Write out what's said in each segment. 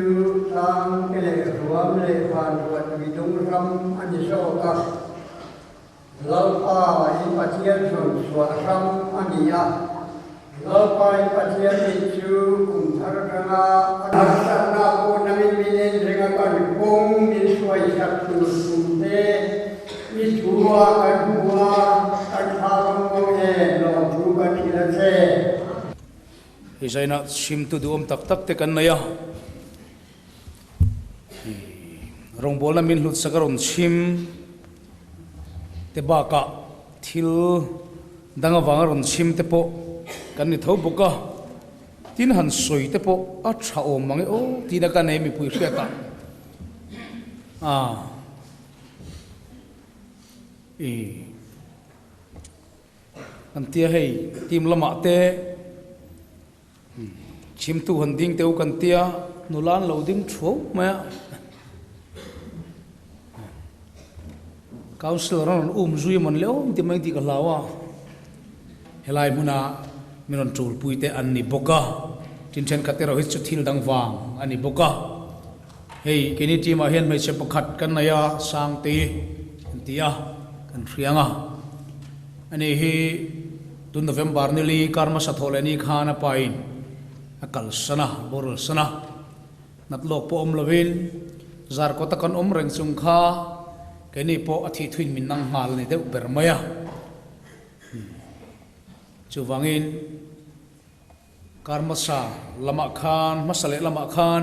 chu tlang te leh ruam leh vanruat midung ram a ni zawk a. Lalpa i Pathian zawn chhuah ram a ni a. Lalpa i Pathian mit chu kum thar atanga a harsatna pawh nangin min en reng a, kan kawng min hruaisak tur kum te i thu a kan hmu a, kan thla kan ngawng em lawmthu kan hrilh a che. Hei zainah chhimtu duhawm tak tak te kan nei a, rawngbawlna min hlutsak a rawn chhim te bakah thil dang avanga rawn chhim te pawh kan ni tho bawk a, tin han sawi te pawh a tha awm mang e aw tiin a ka nei mipui hriatah a i. Kan tia hei team lamah te chhimtu han ding teu kan tia nula an lo ding thuau mai a. Councillor an rawn um zui amawn le awm ti mai tih ka hlau a. Helai hmuna min rawn tulpui te an ni bawk a, tin thenkhat erawh hi chu thil dang vang a ni bawk a. Hei keini team ah hian hmeichhe pakhat kan nei a, Sangte an ti a, kan hriang a. Ani hi tun November nili kar hmasa thawh leh ni khan a pain a kalsan a, boral san a. Nat lawk pawh awm lovin zar kawta kan awm reng chung kha keini pawh a thih thuin min nang nghal a ni deuh ber mai a. Chuvangin. Kar hmasa lamah khan, hmasa leh lamah khan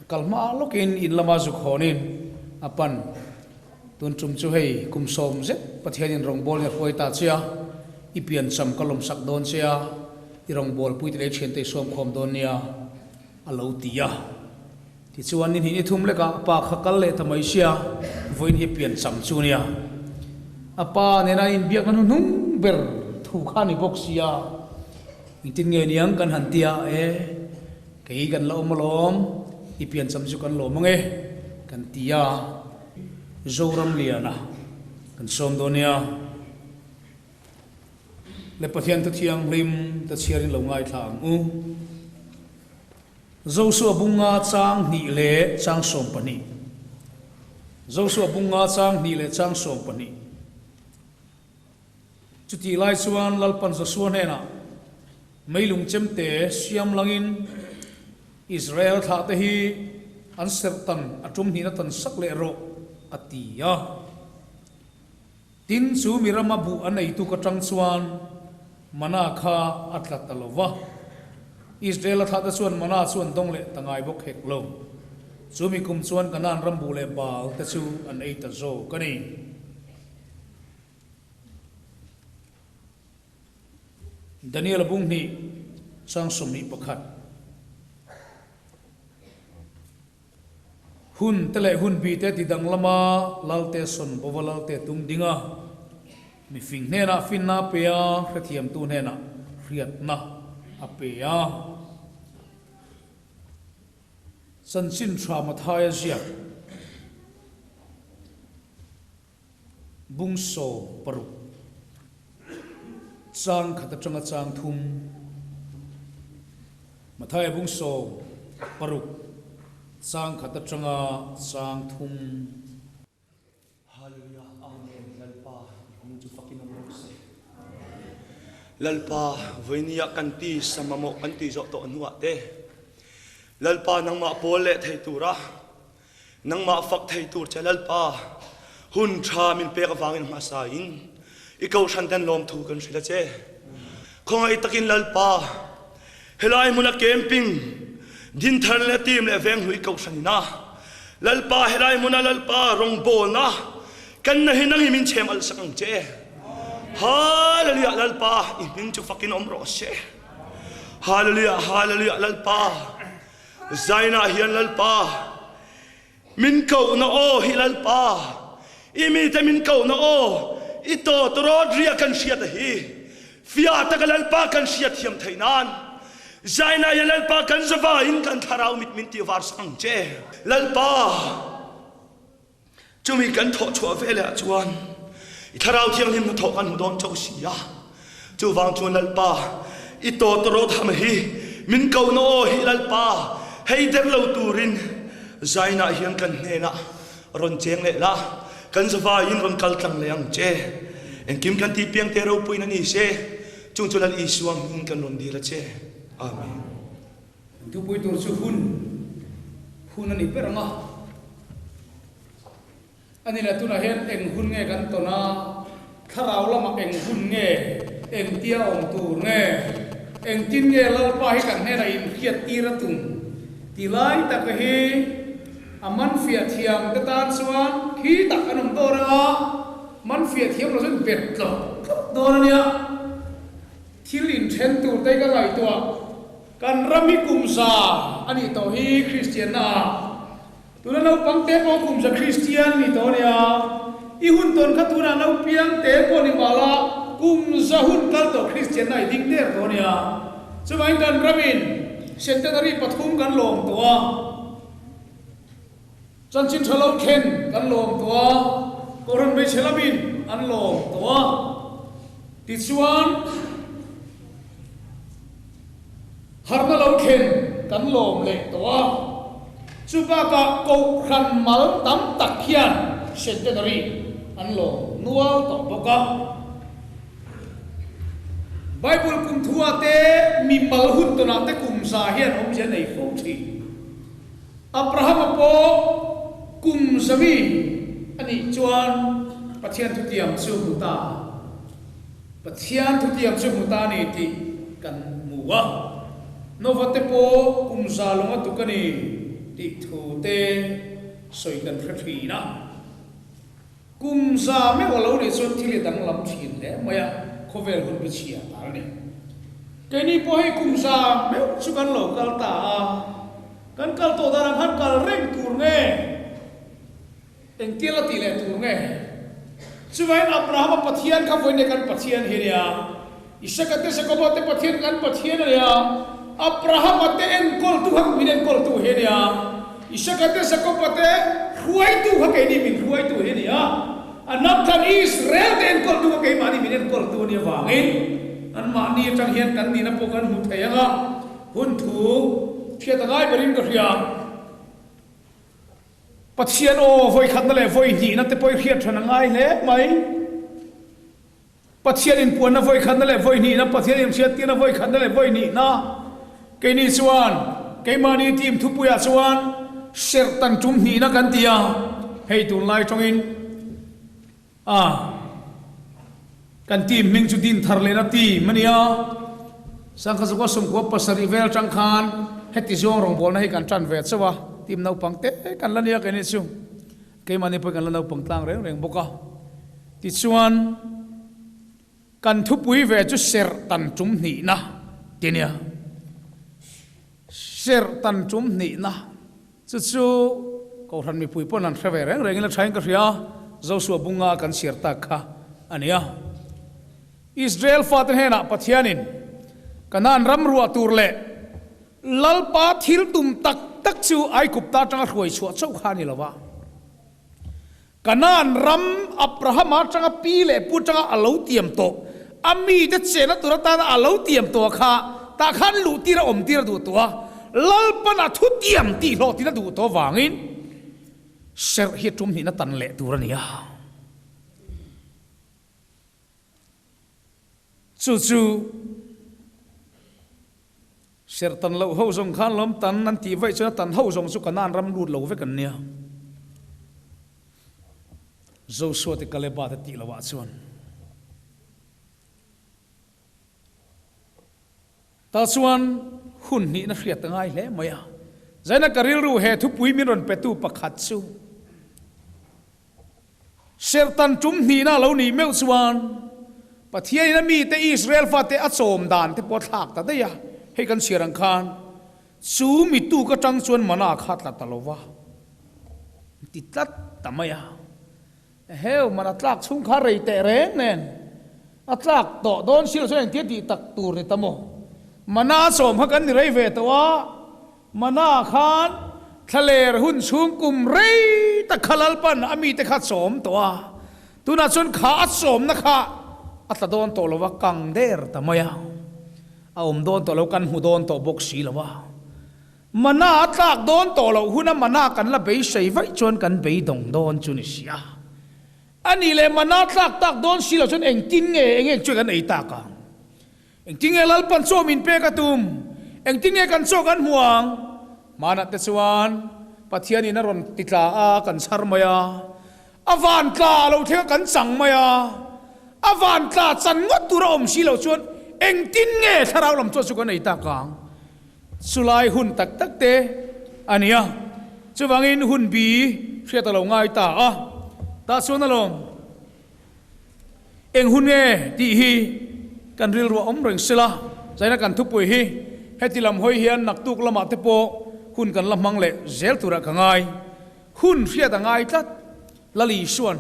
a kal hma lawkin in lama zuk hawnin a pan. Tun tum chu hei kum sawm zet Pathianin rawngbawlin a hruai ta che a, i piancham ka lawmsak dawn che a, i rawngbawlpui te leh i thiante i sawmkhawm dawn nia a lo ti a. Tichuan ni hnih ni thum lekah a pa kha kal leh ta mai sia, vawiin hi piancham chu nia. A pa nena inbiakna hnuhnung ber thu kha a ni bawk sia, engtin nge niang kan han tia e, kei kan la awm alawm, i piancham chu kan lawm ang e, kan ti a, Zoram liana kan sawm dawn nia. Le Pathian Thuthianghlim te chhiarin lo ngaithla ang u. Josua bunga chang hnih leh chang 12 Josua bunga chang hnih leh chang 12 Chutih lai chuan Lalpan Josua hnenah, Meilung chemte siam langin Israel thlahte hi an serh tan a tum hnihna tan sak leh rawh, a ti a. Tin, chu mi rama buh a neitu ka tang chuan mana kha a tla ta lo va. Israel a thlahte chuan mana chu an dawng leh ta ngai bawk hek lo. Chu mi kum chuan Kanaan ram buh leh Baal te chu an ei ta zawk a ni. Daniel-a bung hnih, chang 21. Hun te leh hun bi te ti danglama Lalte sawn bova Lalte tung ding a, mifing hnenah finna a pe a, hrethiamtu hnenah hriatna a pe a. Chanchin tha Mathaia ziak bung 16 chang khat atanga chang thum Mathaia bung 16 chang khat atanga chang thum. Hallelujah Amen Lalpa i hming chu fakin awm rawh se. Lalpa vawinia kan ti samamawh kan ti zawh tawh hnuah te Lalpa nangmah pawl leh thei tura Nangmah fak thei tur che Lalpa, hun ṭha min pek avangin hmasa in i kohhran ten lawmthu kan hrilh a che. Khawngaih takin Lalpa, helai hmuna camping dinthar le team le venghlui kohhran ina Lalpa helai hmuna Lalpa rawngbawlna kan na hi nang hi min chem alh sak ang che. Hallelujah Lalpa, i hming chu fakin awm rawh se. Hallelujah Hallelujah Lalpa. Zainah hian Lalpa, min kohna aw hi Lalpa, i mite min kohna aw, i tawtawrawt ria kan hriat a hi, fiah taka Lalpa kan hriat thiam theih nan, zainah hian Lalpa kan zava in kan thlarau mit min tih var sak ang che. Lalpa, Chumi kan thawh chhuah veleh ah chuan i Thlarau Thianghlim hnathawh kan hmu dawn chauh si a. Chuvang chuan Lalpa, i tawtawrawt ham hi min kohna aw hi Lalpa, Hei der lo turin Zainah hian kan hnenah rawn cheng leh la, kan zavaiin rawn kal tlang leh ang che. Engkim kan tih piang te ropuiin a ni se, chung chu Lal Isua hmingin kan rawn dil a che. Amen. Thupui tur chu hun hun a ni ber ang a. A ni leh tunah hian eng hun nge kan tawn a, thlarau lamah eng hun nge, engtia awm tur nge, engtin nge Lalpa hi kan hnenah inhriat tir a tum ti lai taka hi a man fiah thiam te tan chuan khi tak an awm dawn ang a, man fiah thiam lo chuan bet tlawk tlawk dawn a nia. Thil inthen tur te ka ngaihtuah kan ram hi kum za a nih tawh hi Kristianna ah. Tuna naupang te pawh kum za Kristian ni tawh ania, i hun tawn kha tunah naupiang te pawh ni mah la, kum za hun kal tawh Kristianna i ding der tawh ania. Chuvangin kan ramin centenary pathum kan lawm tawh a, chanchin tha lo thlen kan lawm tawh a, Kohhran hmeichhe lamin an lawm tawh a, tichuan Harna lo thlen kan lawm leh tawh a, chu bakah Kohhran mal tam tak hian centenary an lawm nual tawh bawk a. Bible kum thua te mi mal hun tawnah te kum za hian awmzia nei fo thin. Abrahama pawh kum zami a nih chuan Pathian thutiam chu hmu ta. Pathian thutiam chu hmu ta a ni tih kan hmu a, Nova te pawh kum za lawng a tuk a ni tih thu te sawi kan hre thin a. Kum za meuh a lo nih chuan thil hi danglam thin hle mai a, khawvel hun bi chhia ta a ni. Keini pawh hei kum za meuh chu kan lo kal ta a, kan kal tawh dan ang khan kal reng tur nge? Engtia la tih leh tur nge? Chuvangin Abrahama Pathian kha vawiin kan Pathian hi a nia, Isaka te Jakoba te Pathian kan Pathian a nia, Abrahama te enkawltu kha min enkawltu hi a nia, Isaka te Jakoba te hruaitu kha keini min hruaitu hi a nia, a hnamthlan Israel te enkawltu kha keimahni min enkawltu a nia vangin anmahni atang hian kan nihna pawh kan hmu thei ang a, hun thu hriat a ngai berin ka hria. Pathian aw, vawi khatna leh vawi hnihna te pawh i hriat than a ngai hle mai. Pathian inpuanna vawi khatna leh vawi hnihna, Pathian inhriattirna vawi khatna leh vawi hnihna. Keini chuan, keimahni team thupuiah chuan serh tan tum hnihna kan ti a, hei tunlai tawngin a kan team hming chu din thar lehna team a nia. Sangkhazuka sumkua pasarih vel atang khan heti zawng rawngbawlna hi kan tan ve chauh a, team naupang te kan la nia keini chu. Keimahni pawhin kan la naupang tlang reng reng bawk a. Tichuan kan thupui ve chu serh tan tum hnihna ti nia. Serh tan tum hnihna. Chu chu Kohhran mipui pawn an hre ve reng rengin a thain ka hria, Joshua bunga kan chhiar tak kha a ni a. Israel fate hnenah Pathianin Kanaan ram ruah tur leh Lalpa thil tum tak tak chu Aigupta atanga hruai chhuah chauh kha a ni lo va. Kanaan ram Abrahama atanga pi leh pu atanga a lo tiam tawh, a mite chenna tur atana a lo tiam tawh kha tah khan luh tir a awm tir a duh tawh a, Lalpan a thu tiam tih hlawhtin a duh tawh avangin serh hi tum hnihna tan leh tur a ni a. Chu chu Serh tan loh ho zawng khan lawm tan an tih vaih chuan a tan ho zawng chu Kanaan ram lut lo vek an nia. Joshua te Kaleba te tih loh ah chuan. Tah chuan hun hnihna hriat a ngai hle mai a. Zaina ka rilru he thupui min rawn petu pakhat chu Serh tan tum hnihna a lo nih meuh chuan Pathianin a mite Israel fate a chawm dan te pawh a thlak ta daih a, hei kan chhiar ang khan chu mi tuk atang chuan mana kha tla ta lo va ti tlat ta mai a. Eheu, mana tlak chhung kha rei teh reng nen a tlak tawh dawn silo chuan engtia tih tak tur ni ta maw? Mana a chawm kha kan ni rei ve tawh a. Mana khan thlaler hun chhung kum rei tak kha Lalpan a mite kha chawm tawh a, tunah chuan kha a chawmna kha a tla dawn tawh lo va, kang der ta mai a, a awm dawn tawh lo, kan hmu dawn tawh bawk si lo a. Mana a tlak dawn tawh loh huna mana kan la beisei vaih chuan kan beidawng dawn chu ni sia. A nih leh mana tlak tak dawn si lo chuan engtin nge eng eng chu kan ei tak ang? Engtin nge Lalpan chaw min pek a tum? Engtin nge kan chaw kan hmu ang? Hmanah te chuan Pathianin a rawn ti tla a, kan chhar mai a. A van tla lo thleng a kan chang mai a. A van tla chan ngawt tur a awm si lo chuan engtin nge thlarau lam chaw chu kan ei tak ang? Chulai hun tak tak te a ni a, chuvangin hun bi hriat a lo ngai ta a, tah chuan alawm eng hun nge tih hi kan rilru a awm reng sela, zaina kan thupui hi heti lam hawi hian naktuk lamah te pawh hun kan la hmang leh zel turah ka ngai. Hun hriat a ngai tlat, Lali Isuan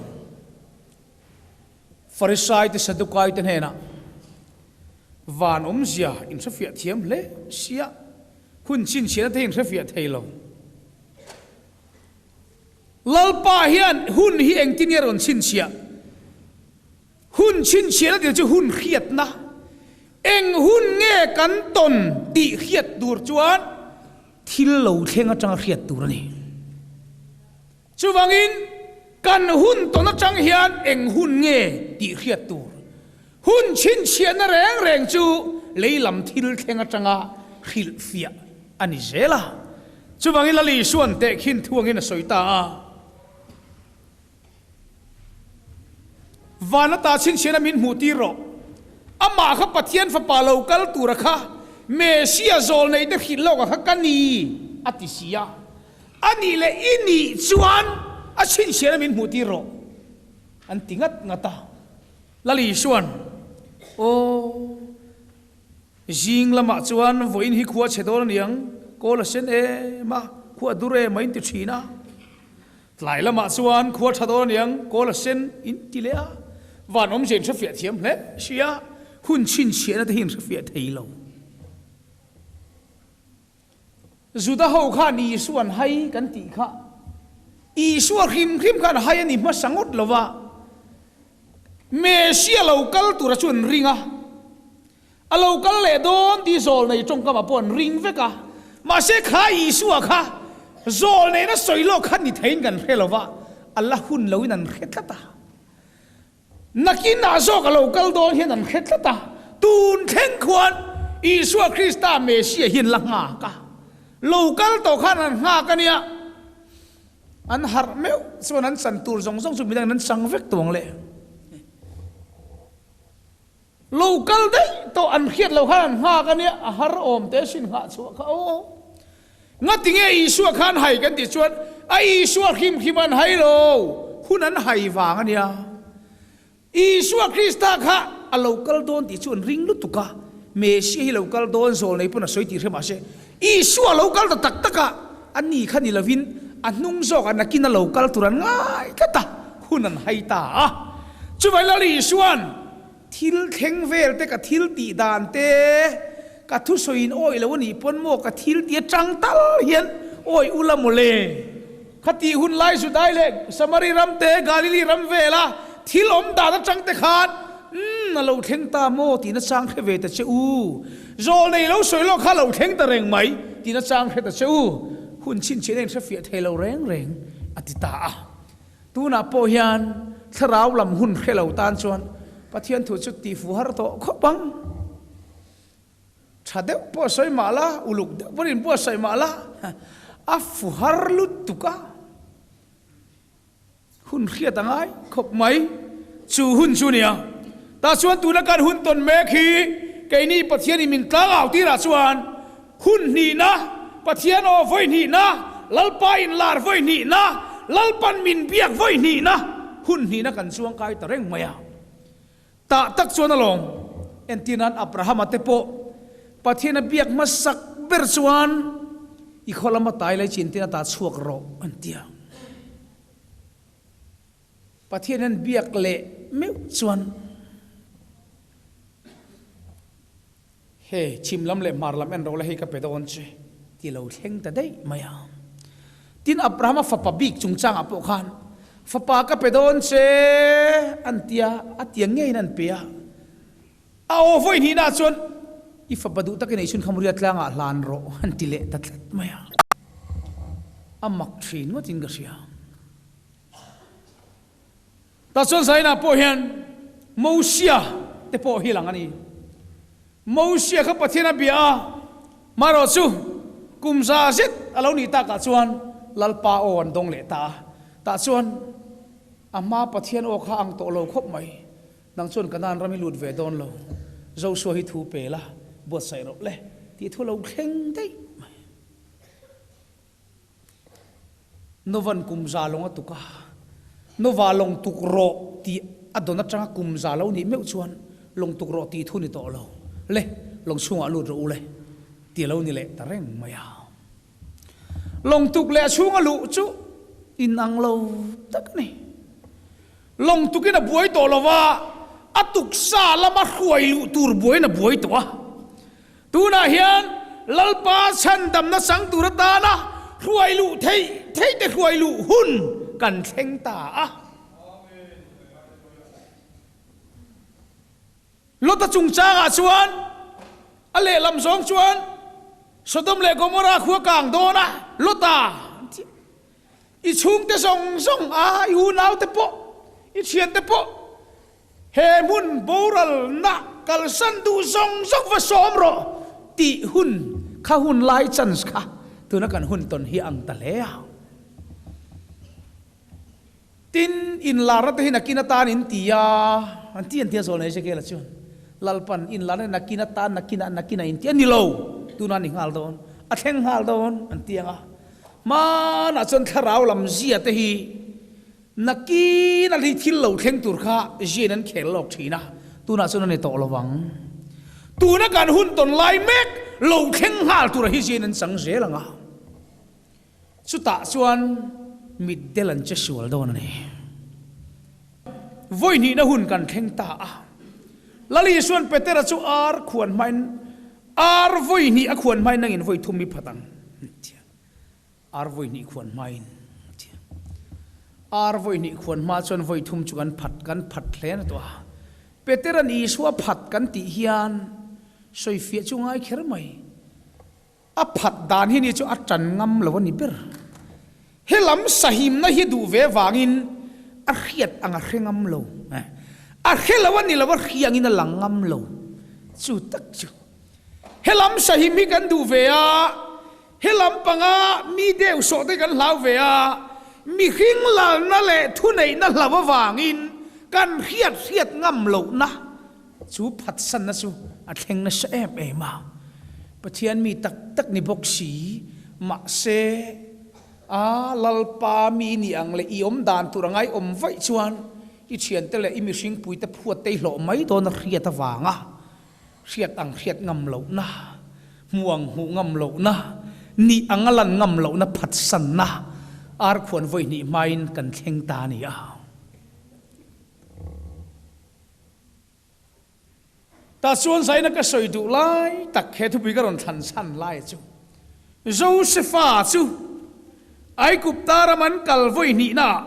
Farisai te Sadukai te hnenah van awmzia inhrefiah thiam hle sia, hun chhinchhiahna te hi inhrefiah thei lo. Lalpa hian hun hi engtin nge rawn chhinchhiah? Hun chhinchhiahna tih chu hun hriatna, eng hun nge kan tawn tih hriat tur chuan thil lo thleng atanga hriat tur a ni. Chuvangin, kan hun tawn atang hian eng hun nge tih hriat tur. Hun chhinchhiahna reng reng chu lei lam thil thleng atanga hrilhfiah a ni zel a. Chuvangin Lal Isuan tehkhin thu angin a sawi ta a. Van ata chhinchhiahna min hmuh tir rawh. Amah kha Pathian Fapa lo kal tura kha Mesia zawl nei te hrilh lawk a kha ka ni, a ti si a. A nih leh i nih chuan a chhinchhiahna min hmuh tir rawh, an ti ngat ngat a. Lal Isuan, Aw. Zing lamah chuan vawiin hi khua chhe dawn a niang, kawl a sen em a, khua a dur em a in ti thin a. Tlai lamah chuan khua tha dawn a niang, kawl a sen in ti leh a. Van awmzia in hrefiah thiam hle si a, hun chhinchhiahna te hi in hrefiah thei lo. Juda ho khan Isua an hai kan tih kha, Isua hrim hrim khan hai a ni hmasa ngawt lo va, Mesia lo kal tura chu an ring a, A lo kal leh dawn tih zawlnei tawngkamah pawh an ring vek a, mahse kha Isua kha zawlneina sawi lawk kha ni theiin kan hre lo va, a la hun loin an hre tlat a. Nakinah zawk a lo kal dawn hian an hre tlat a, tun thleng khuan Isua Krista Messiah hian la nghak a, lo kal tawh khan an nghak a nia. An harh meuh chuan an chan tur zawng zawng chu midangin an chang vek tawh ang le. Lo kal daih tawh an hriat loh khan an nghak a nia, a har awm te sin nghah chhuah kha aw. Ngati nge Isua khan hai kan tih chuan a Isua hrim hrim an hai lo, hun an hai vang a nia. Isua Krista kha a lo kal dawn tih chu an ring lutuk a, Mesia hi lo kal dawn zawl nei pawn a sawi tih hre mah se, Isua lo kal ta tak tak a, a ni kha ni lovin a hnung zawk a nakin a lo kal tur an ngai tlat a, hun an hai ta a. Chuvai Lal Isuan Thil thleng vel te ka thil tih dan te ka thusawi in awih lo a nih pawn maw ka thil tih atang tal hian awih ula mawle. Khatih hun lai Judai leh Samari ram te Galili ram vela thil awm dan atang te khan umm a lo thleng ta maw tih nachang hre ve ta che u. Zawl nei lo sawi lawk kha a lo thleng ta reng mai tih nachang hre ta che u. Hun chhinchhiah na in hrefiah thei lo reng reng a ti ta a. Tunah pawh hian thlarau lam hun hre lo tan chuan Pathian thu chu tih fuh har tawh khawp ang. Tha deuh pawh sawi mah la, uluk deuh pawhin inbuatsaih mah la, a fu har lutuk a. Hun hriat a ngai khawp mai. Chu hun chu nia. Tah chuan tuna kan hun tawn mek hi keini Pathianin min tlangau tirah chuan Hun hnihna, Pathian aw vawi hnihna, Lalpa inlar vawi hnihna, Lalpan min biak vawi hnihna, hun hnihna kan chuang kai ta reng mai a. Tah tak chuan alawm, entir nan Abrahama te pawh Pathian a biak hmasak ber chuan i khaw lama tai lai chin tin a ta chhuak rawh an ti a. Pathian an biak leh meuh chuan. He chhim lam leh hmar lam en ro la hei ka pe dawn che ti lo thleng ta daih mai a. Tin Abrahama fapa bik chungchangah pawh khan fapa ka pe dawn che an tia a tiang ngeiin an pe a. A aw vawi hnihnaah chuan. I fapa duh takin ei chhun kha Muria tlangah hlan rawh an ti leh ta tlat mai a. A mak thin ngawtin ka hria. Tah chuan Zaina pawh hian Mosia te pawh hi lang a ni. Mosia kha Pathian a bia a, marawh chu kum za zet a lo nih takah chuan Lalpa aw an dawng leh ta a. Tah chuan a hma Pathian aw kha ang tawh lo khawp mai. Nang chuan Kanaan ram i lut ve dawn lo, Joshua hi thu pe la, buatsaih rawh le tih thu a lo thleng daih mai. Novan kum za lawng a tuk a, Nova lawng tuk rawh tih a dawn atanga kum za lo nih meuh chuan lawng tuk rawh tih thu ni tawh lo le, lawng chhungah lut rawh u le tih a lo ni leh ta reng mai a. Lawng tuk leh a chhunga luh chu inang lo tak a ni. Lawng tukin a buai tawh lo va, a tuksa lama hruai luh tur buaiin a buai tawh a. Tunah hian Lalpa chhandamna chang tur atana hruai luh theih theih te hruai luh hun kan thleng ta a. Lota chungchangah chuan a lehlam zawng chuan Sodom leh Gomorrah khua kang dawn a, Lota an ti. I chhungte zawng zawng a, i unaute pawh, i thiante pawh he hmun boralna kalsan duh zawng zawng va sawm rawh tih hun kha hun lai chance kha tuna kan hun tawn hi ang ta hle a. Tin, inlarna te hi nakin atan in ti a, an ti an ti a zawl nei Ezekiel-a chuan Lalpan inlarna hi nakin atan nakinah nakinah in ti a ni lo, tuna a ni nghal dawn, a thleng nghal dawn an ti ang a. Hmanah chuan thlarau lam zia te hi nakin a hi thil lo thleng tur kha ziain an khel lawk thin a, tunah chuan a ni tawh lo vang. Tuna kan hun tawn lai mek lo thleng nghal tura hi ziain an chang zel ang a. Chutah chuan mitdel an che sual dawn a ni. Vawi hnihna hun kan thleng ta a. Lal Isuan Petera chu ar khuan hmain Ar vawi hnih a khuan hmain nangin vawi thum i phat ang, tia. Ar vawi hnih khuan hmain, tia. Ar vawi hnih khuan hma chuan vawi thum chu kan phat, kan phat hle na tawh a. Petera'n Isua phat kan tih hian sawifiah chu ngai kher mai. A phat dan hi ni chu a tan ngam lo a ni ber. He lam sahimna hi duh ve vangin a hriat ang a hre ngam lo. A hre lo a ni lo, a hriangin a lang ngam lo. Chu tak chu. He lam sahim hi kan duh ve a, he lam panga mi deuh sawh te kan hlau ve a, mihring lalna leh thuneihna hlau avangin kan hriat hriat ngam lohna Chu phatsanna chu a thleng nasa em em a, Pathian mi tak tak ni bawk si, mahse a Lalpa mi ni ang leh i awm dan tur anga i awm vaih chuan i thiante leh i mihringpuite phuat te i hlawh mai dawn a hriat avanga hriat ang hriat ngam lohna, hmuh ang hmuh ngam lohna, nih ang a lan ngam lohna phatsanna arkhuan vawi hnih hmain kan thleng ta a ni a. Tah chuan zaina ka sawi duh lai tak he thupui ka rawn thlan chhan lai chu Josefa chu Aigupta ram an kal vawi hnihnaah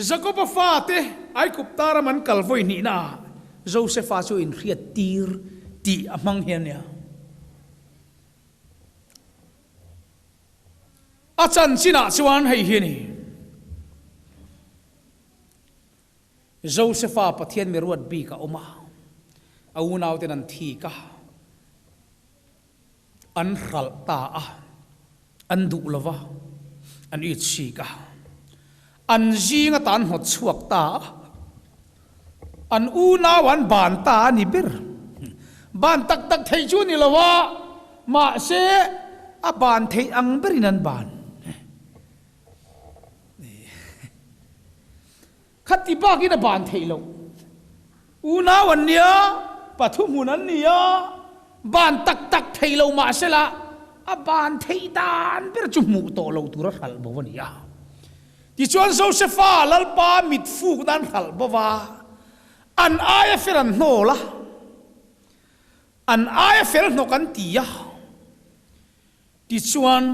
Jakoba fate Aigupta ram an kal vawi hnihnaah Josefa chu inhriat tir tih a hmang hian nia. A chanchinah chuan hei hi a ni. Josefa Pathian mi ruat bik a awm a, a unauten an thik a, an hralh ta a, an duh lo va, an itchik a, an zing ata an hnawt chhuak ta a, an unau an ban ta a ni ber. Ban tak tak theih chu a ni lo a, mahse a ban theih ang berin an ban. Khati bakin a ban theih loh. Unau an nia, pathu hmun an nia, ban tak tak theih lo mah sela a ban theih dan ber chu hmuh tawh lo tura hralh bo a ni a. Tichuan Josefa Lalpa mit fuk nan hralh bo va, an aia fel an hnawl a, an aia fel hnawk an ti a. Tichuan,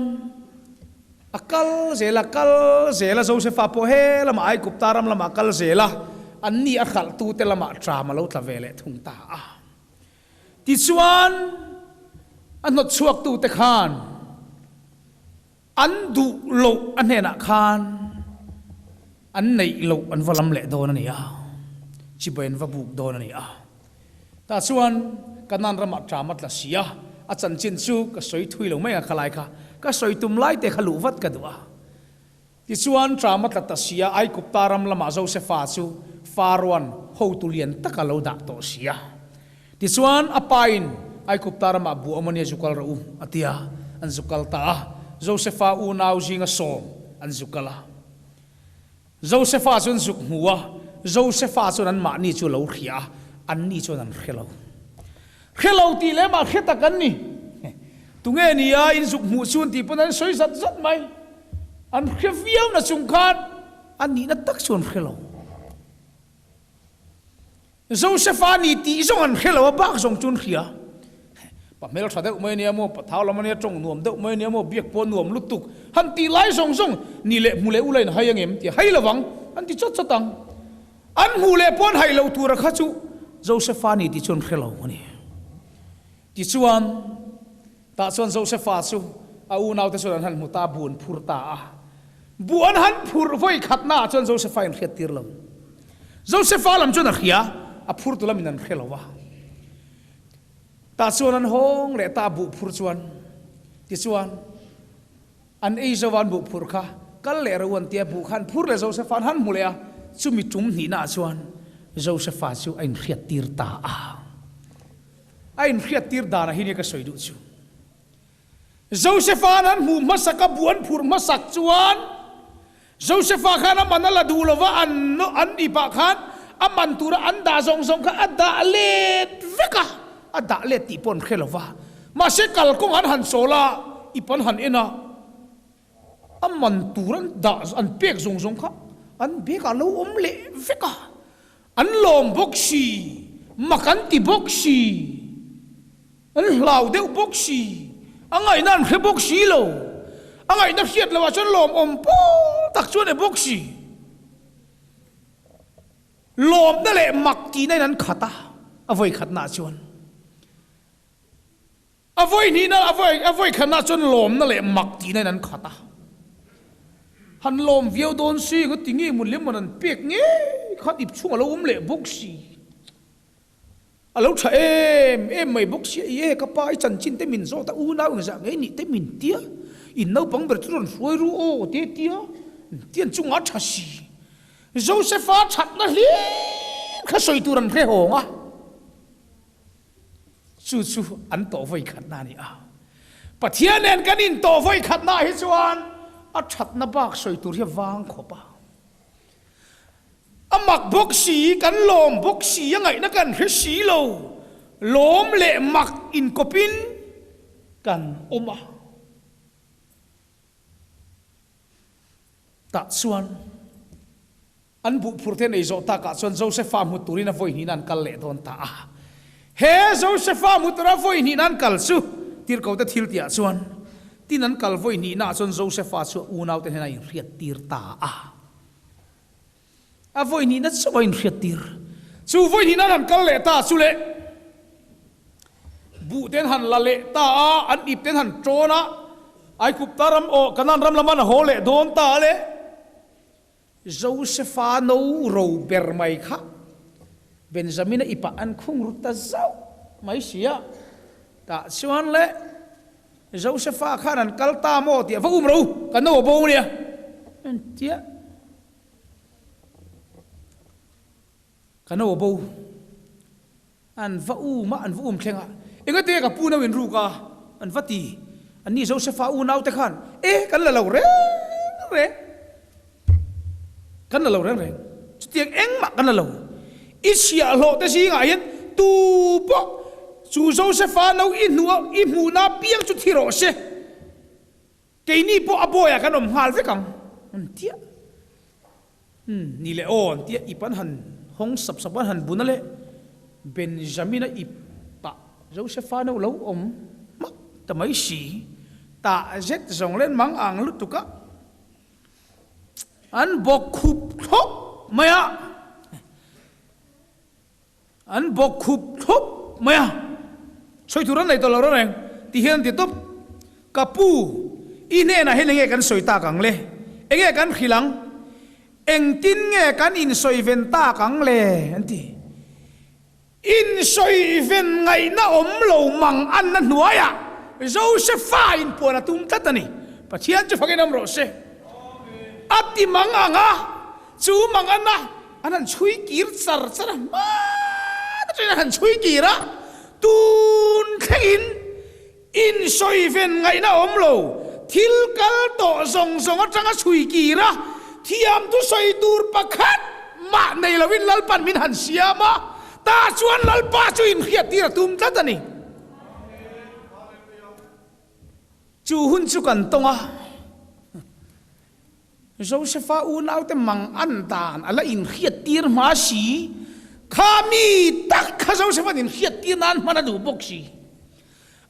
a kal zel a, kal zel a, Josefa pawh he lamah Aigupta ram lamah a kal zel a, anni a hralhtute lamah ṭam a lo tla ve leh thung ta a. Tichuan, a hnawtchhuaktute khan an duh loh a hnenah khan an neih loh an va lam leh dawn a ni a, chibai an va buk dawn a ni a. Tah chuan Kanaan ramah ṭam a tla si a, a chanchin chu ka sawi thui lo mai a, khalai kha ka sawi tum lai te kha luh vat ka duh a. Tichuan, ṭam a tla ta si a, Aigupta ram lamah Josefa chu Faraoan hotu lian tak a lo dah tawh si a. Tichuan, a pain Aigupta ramah buh awm a nia zu kal rawh u, a ti a, an zu kal ta a. Josefa unau zinga sawm an zu kal a. Josefa chu an zuk hmu a, Josefa chuan anmahni chu a lo hria a, anni chuan an hre lo. Hre lo tih leh mah hre tak an ni. Tunge ni a in zuk hmuh chun tih pawn an sawi zat zat mai. An hre viau na chung khan a nihna tak chu an hre lo. Josefa ni tih zawng an hre lo a, bak zawng chu an hria. Pa hmel tha deuh mai ania maw, pa thau lam ania, tawng nuam deuh mai ania maw, biak pawh nuam lutuk. Han tih lai zawng zawng ni leh hmu leh ula in hai angem tih hai lovang an ti chawt chawt ang. An hmuh leh pawn haih loh tura kha chu Josefa ni tih chu an hre lo a ni. Tichuan, tah chuan Josefa chu a unaute chuan an han hmu ta a, bu an phur ta a. Bu an han phurh vawi khatnaah chuan Josefa in hriat tir lo. Josefa lam chuan a hria, a phurtu lamin an hre lo a. Tah chuan an hawng leh ta a buh phur chuan. Tichuan. An ei zo a, an buh phurh kha kal leh ro an tia, buh kha an phur leh Josefa an han hmu leh a, chumi tum hnihnaah chuan Josefa chu a inhriattir ta a. A inhriattir danah hi nia ka sawi duh chu. Josefa an han hmuh hmasak a, buh an phurh hmasak chuan Josefa khan a man a la duh lo va, an an ipah khan a man tura an dah zawng zawng kha a dah let vek a, a dah let tih pawh an hre lo va. Mahse kalkawng an han chawl a, ip an han en a, a man tur an dah an pek zawng zawng kha an bag ah lo awm leh vek a, an lawm bawk si, mak an ti bawk si. An hlau deuh bawk si, a ngaihna an hre bawk si lo. A ngaihna hriat loh ah chuan lawmawm pawl tak chuan e bawk si. Lawmna leh mak tihna in an khat a, a vawi khatna ah chuan. A vawi hnihna, a vawi, a vawi khatna ah chuan lawmna leh mak tihna in an khat a. Han lawm viau dawn si, nga tinge maw lemon an pek ngei khan ip chhung a lo awm leh bawk si. A lo tha em em mai bawk sia, i e ka pa i chanchin te min zawt a, unau engzah ngei nih te min tia, in naupang ber chu rawn hruai ru aw te tia, tian chungah a tha si. Josefa thatna hlir kha sawi tur an hre hawng a, chu chu an tawh vawi khatna a ni a. Pathian nen kan intawh vawi khatna hi chuan a thatna bak sawi tur hi a vang khawp a. A mak bawk si, kan lawm bawk si, a ngaihna kan hre si lo. Lawm leh mak inkawpin kan awm a. Tah chuan an buhphur te nei zawh takah chuan Josefa hmu turin a vawi hnihna an kal leh dawn ta a. He Josefa hmu tura vawi hnihna an kal chu Tirhkote thil tihah chuan tin an kal vawi hnihnaah chuan Josefa chu a unaute hnenah a inhriattir ta a. A vawi hnihna chauh a inhriat tir. Chu vawi hnihna an han kal leh ta chu le, buh te an han la leh ta a, an ip te an han ṭawn a, Aigupta ram aw Kanaan ram lama an haw leh dawn ta a le, Josefa no ro ber mai kha Benjamina ipah an khung ru ta zauh mai si a, tah chuan le, Josefa khan an kal ta maw tih a va um ro, ka no a bo nia entia ka no a bo an va um a, an va um thleng a, engate ka pu no in ruk a an va ti, anni Josefa unau te khan e kan la lo reng reng, kan la lo reng reng, chutiang engmah kan la lo, i chhiahhlawh te zingah hian tu pawh chu Josefa no i hnuh i hmuhna piang chu thi rawh se, keini pawh a bawiah kan awm nghal vek ang an tia. Umm ni leh aw an tia ip an han hawng sap sap an han bun a le, Benjamina ipah Josefa no lo awm hmak ta mai si, tah zet zawng len mang ang lutuk a. An bawk khup thlawp mai a. An bawk khup thlawp mai a. Sawi tur an nei tawh lo reng reng. Ti hian an ti tawp. Ka pu, i hnenah hian enge kan sawi tak ang le? Enge kan hrilh ang? Engtin nge kan insawi ven tak ang le? An ti. Insawi ven ngaihna awm lo mang anna hnuaiah Josefa inpuan a tum tlat a ni. Pathian chu fakin awm rawh se. A ti mang ang a, chu mang anna an han chhui kir char char a, hma takin an han chhui kir a, tun thlengin Insawi ven ngaihna awm lo, thil kal tawh zawng zawng atanga chhui kir a, thiam thu sawi tur pakhat mah nei loin Lalpan min han siam a, tah chuan Lalpa chu inhriattir a tum tlat a ni. Chu hun chu kan tawng a. Josefa unaute mang an dan a la inhriattir hma si, kha mi tak kha Josefa'n inhriattir nan hman a duh bawk si.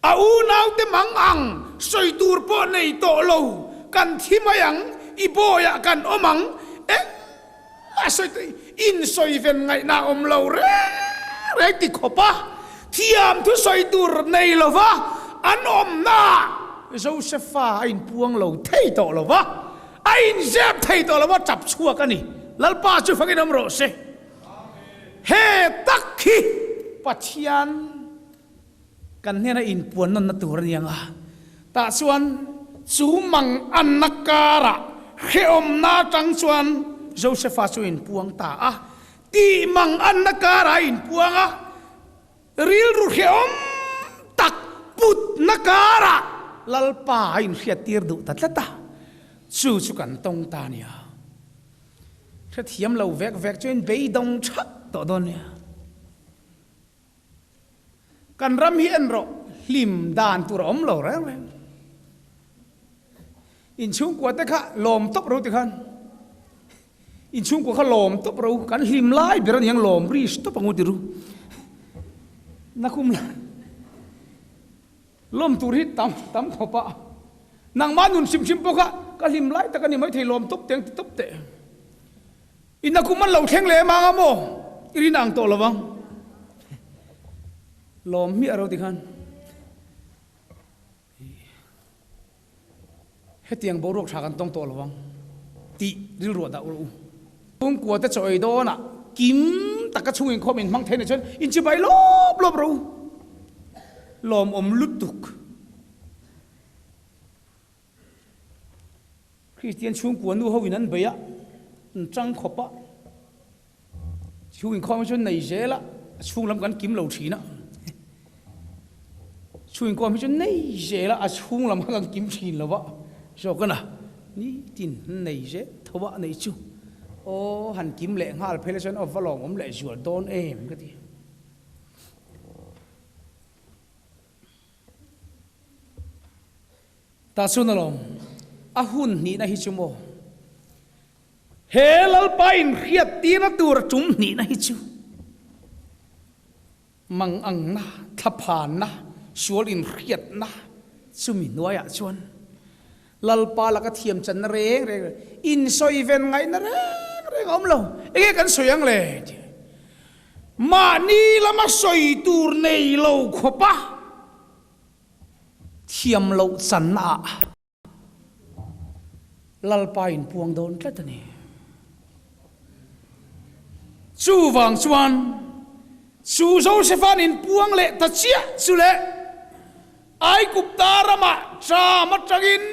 A unaute mang ang sawi tur pawh nei tawh lo, kan thi mai ang, i bawiah kan awm ang, engmah sawi tur, insawi ven ngaihna a awm lo reng reng ti khawp a, thiam thu sawi tur nei lova an awmnaah Josefa a inpuang lo thei tawh lo va, a inzep thei tawh lo va, tap chhuak a ni. Lalpa chu fakin awm rawh se. He tak hi Pathian kan hnena inpuan nawnna tur a ni ang a, tah chuan chu mang anna karah hrehawmna atang chuan Josefa chu a inpuang ta a, tih mang anna karah a inpuang a, Rilru hrehawm tak putna karah Lalpa a inhriattir duh ta tlat a, chu chu kan tawng ta nia. Hrethiam lo vek vek chuan beidawng thak tawh dawn nia. Kan ram hi en rawh, hlim dan tur a awm lo reng reng. Inchhungkua te kha lawm tawp ro tikhan. Inchhungkua kha lawm tawp ro, kan hlim lai ber a ni ang lawm ri stop ang u ti ru. Nakum la lawm tur hi tam tam khawp a, nangmah nun hrim hrim pawh kha ka hlim lai tak a ni maithei lawm tawp teh ang ti tawp teh. I nakum an lo thleng leh mang a maw? I rin ang tawh lo vang. Lawm hmiah ro ti khan. Hetiang boruak tha kan tawng tawh lo ang tih rilruah dah rawh u. Chhungkua te chaw ei dawnah kim taka chhung inkhawm inhmang thei na chuan inchibai lawp lawp rawh u. Lawmawm lutuk. Kristian chhungkua nu ho in an bei a, an tang khawp a. Chhung inkhawm hi chuan nei zel a, a chhung lam kan kim lo thin a. Chhung inkhawm hi chuan nei zel a, a chhung lam kha kan kim thin lo va. Zawk a na, nitin nei zel tho a neih chu. Aw, han kim leh nghal phei la chuan aw va lawmawm leh zual dawn em ka ti. Tah chuan alawm, a hun hnihna hi chu maw? He Lalpa inhriattirna tur a tum hnihna hi chu mangangna, thlaphanna, sual inhriatna chumi hnuaiah chuan Lalpa laka thiamchanna reng reng, insawi ven ngaihna reng reng a awm lo. Enge kan sawi ang le? Mahni lama sawi tur nei lo khawpa thiam loh channa ah Lalpa inpuang dawn tlat a ni. Chuvang chuan chu Josefa'n inpuang leh ta chiah chu le Aigupta ramah ṭam aṭangin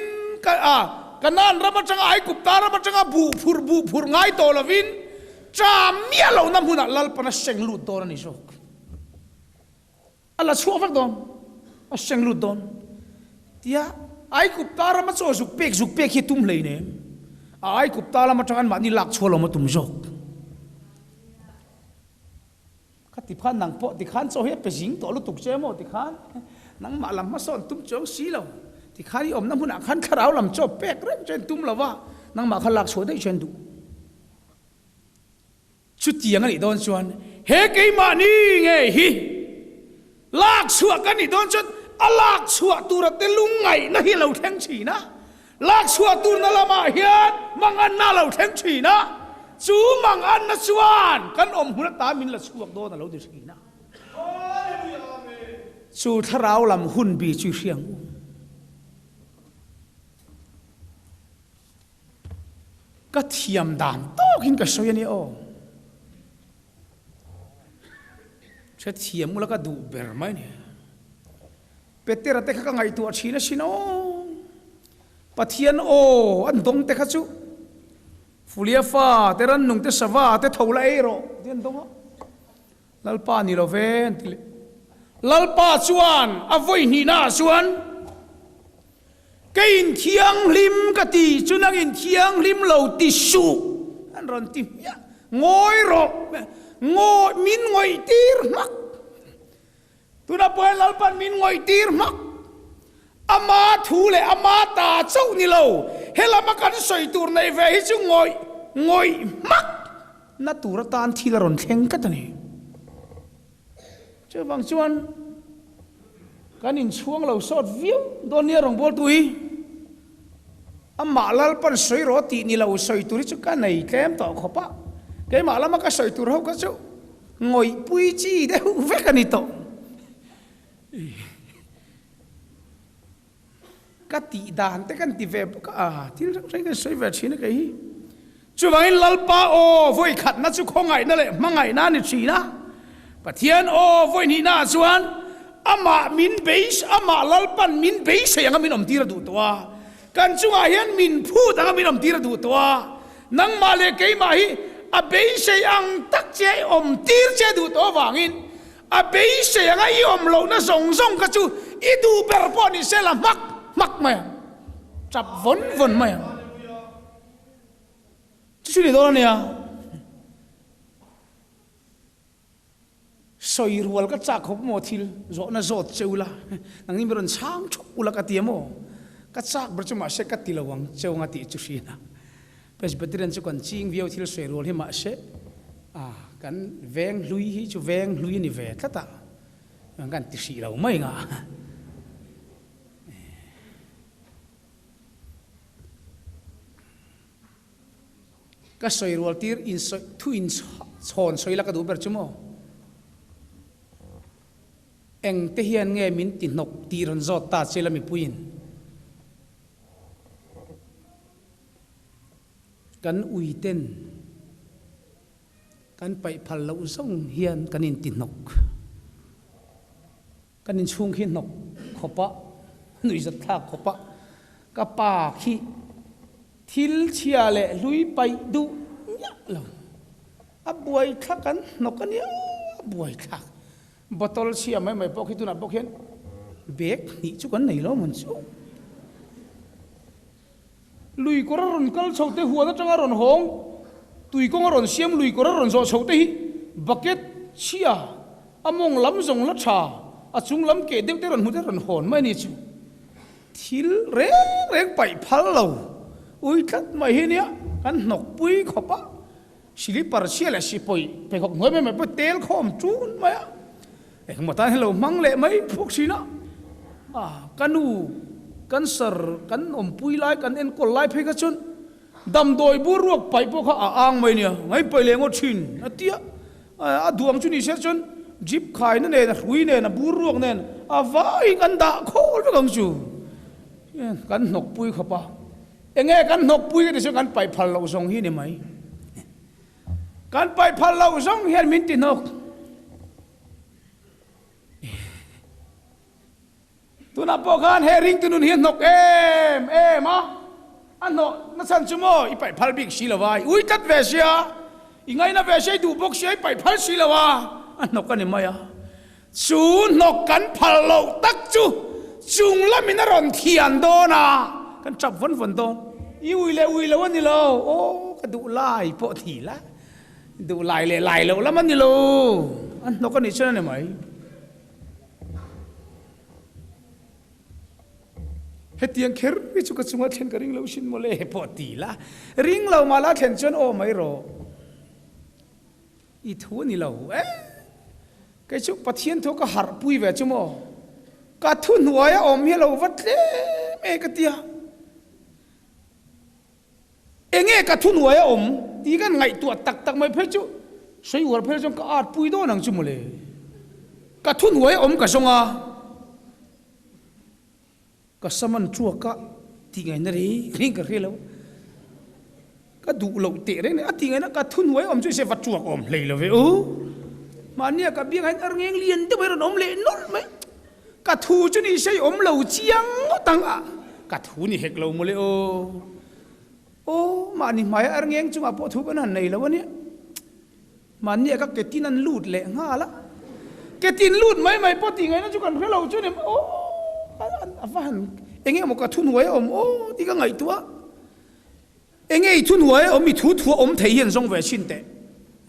ka a Kanaan ram aṭanga Aigupta ram aṭanga buh phurh buh phurh ngai tawh lovin ṭam miah lohna hmunah Lalpan a seng lut dawn a ni zawk. A la chhuah vek dawn, a seng lut dawn. Tia Aigupta rama chaw zuk pek zuk pek hi a tum hleinem. A Aigupta lam atang anmahni lak chhuah lawm a tum zawk. Ka ti khan nang pawh tikhan chaw hi a pe zing tawh lutuk che maw tikhan nangmah lam hmasawn tum chuang si lo. Tikhan i awmna hmunah khan thlarau lam chaw pek reng chuan tum lo va, nangmah kha lak chhuah daih chuan duh. Chutiang a nih dawn chuan he keimahni nge hi lak chhuah ka nih dawn chuan a lak chhuah tura te lungngaihna hi a lo thleng thin a, lak chhuah turna lamah hian manganna a lo thleng thin a, chu manganna chuan kan awm hun ata min la chhuak dawn a lo ti thin a. Chu thlarau lam hun bi chu i hria ang u. Ka thiam dan tawkin ka sawi a nia aw. Hrethiam ula ka duh ber mai a ni. Petera te kha ka ngaihtuah thin asin aw. Pathian aw an dawng te kha chu Fulia fa te rannung te sava te tho la ei rawh tih an dawng a. Lalpa ni lo ve an ti leh. Lalpa chuan a vawi hnihnaah chuan, Kei in thianghlim ka ti chu nang in thianghlim lo ti suh an rawn ti hmiah. Ngawi rawh, ngawi, min ngawih tir hmak. Tunah pawh hian Lalpan min ngawih tir hmak. Ama thu leh ama ta chauh ni lo, helama kan sawi tur nei ve hi chu ngawih ngawih hmak na tur atan thil a rawn thleng tlat a ni. Chuvang chuan kan inchhuang lo sawt viau dawn nia rawngbawltu hi. Amah Lalpan sawi rawh tih ni lo sawi tur hi chu ka nei tlem tawh khawp a, keimah lama ka sawi tur ho kha chu ngawihpui chi deuh vek a ni tawh. Ka tih dan te kan ti ve bawk a, thil hrang hrang kan sawi ve thin a kei hi. Chuvangin Lalpa aw vawi khatna chu khawngaihna leh hmangaihna a ni thin a, Pathian aw vawi hnihna ah chuan amah min beis, amah Lalpan min beisei anga min awmtir a duh tawh a, kan chungah hian min phut anga min awmtir a duh tawh a, nangmah leh keimah hi a beisei ang tak che awmtir che duh tawh avangin A beisei anga i awm lohna zawng zawng kha chu i duh ber pawh ni se la hmak hmak mai ang, tap vawn vawn mai ang. Chu chu ni dawn a nia. Sawi rual ka chak khawp maw thil zawhna zawt che ula, nangni mi rawn chhang thup ula ka ti a maw? Ka chak ber chu mahse ka ti lo ang cheu anga tih chu hriat a. Presbyterian chu kan ching viau thil sawi rual hi mahse a kan veng hlui hi chu veng hlui a ni ve tlat a, kan ti hrih lo mai nga. Ka sawi rual tir in sawi thu in chhawn sawi la ka duh ber chu maw? Engte hian nge min ti hnawk tih rawn zawt ta che la mipuiin. Kan uiten kan paih phal loh zawng hian kan inti hnawk. Kan inchhung khi hnawk khawp a, nuihzat thlak khawp a, ka pa khi thil chhia leh hlui paih duh miah lo. A buai thlak an hnawk a nia, a buai thlak. Bottle chhia mai mai pawh khi tunah pawh khian bag hnih chu kan nei lo mawn chu. Lui kawr a rawn kal chho te, huan atanga rawn hawng, tui kawng a rawn siam lui kawr a rawn zawh chho te hi bucket chhia a mawng lam zawng la tha, a chung lam keh deuh te rawn hmu te rawn hawn mai a ni chu. Thil reng reng paih phal lo ui tlat mai hi nia kan hnawk pui khawp a, silipar chhia leh sipawi pheikhawk hnuai mai mai pawh tel khawm tun mai a. Engmaw tan hi lo hmang leh mai phawk thin a, a ka nu cancer kan awmpui lai kan enkawl lai phei kha chuan damdawi bur ruak paih pawh kha a ang mai nia, ngai paih leh ngawt thin a tia, a duang chu ni se chuan drip khaina nen a hrui nen a bur ruak nen a vaiin kan dah khawl vek ang chu, kan hnawk pui khawp a, enge kan hnawk pui ka ti chuan kan paih phal loh zawng hi ni mai, kan paih phal loh zawng hian min ti hnawk. Tunah pawh khan he ringtu nun hi a hnawk em em a, a hnawh na chhan chu maw i paih phal bik si lo a, i ui tlat ve sia, i ngaina ve sia, i duh bawk sia, i paih phal si lo a, a hnawk a ni mai a. Chu hnawk kan phal loh tak chu chung lamin a rawn thian dawn a, kan tap vawn vawn dawn. I ui leh ui lo a ni lo, aw ka duh lai pawh thi la. Duh lai leh lai loh lam a ni lo, a hnawk a nih chuan a ni mai. Hetiang kher hi chu ka chunga thlen ka ring lo sin mawle pawh ti la, ring lo mah la thlen chuan aw mai rawh. I thu a ni lo e, kei chu Pathian thu ka harh pui ve chu maw, ka thu hnuaia awm hi a lo va tlem e ka ti a. Enge ka thuhnuai a awm tih kan ngaihtuah tak tak mai phei chu sawi uar phei chuan ka at pui dawn ang chu mawle. Ka thuhnuai a awm ka zawng a. Ka sam an tuak a tih ngaihna reng reng ka hre lo. Ka duh loh teh reng reng a tih ngaihna ka thuhnuai awm chu se va tuak awm hlei lo ve u. Mahnia ka biak hian ar ngeng lian deuh hi rawn awm leh nawlh mai. Ka thu chu ni se i awm lo chiang ngawt ang a, ka thu ni hek lo mawle aw. Aw mahni hmaia ar ngeng chungah pawh thu kan han nei lo a nia. Mahnia ka ketin an lut leh nghal a, ketin lut mai mai pawh tih ngaihna chu kan hre lo chu ni aw a va han eng emaw ka thuhnuai a awm aw tih ka ngaihtuah a, enge i thuhnuai a awm i thu thuah awm thei hian zawng ve chhin teh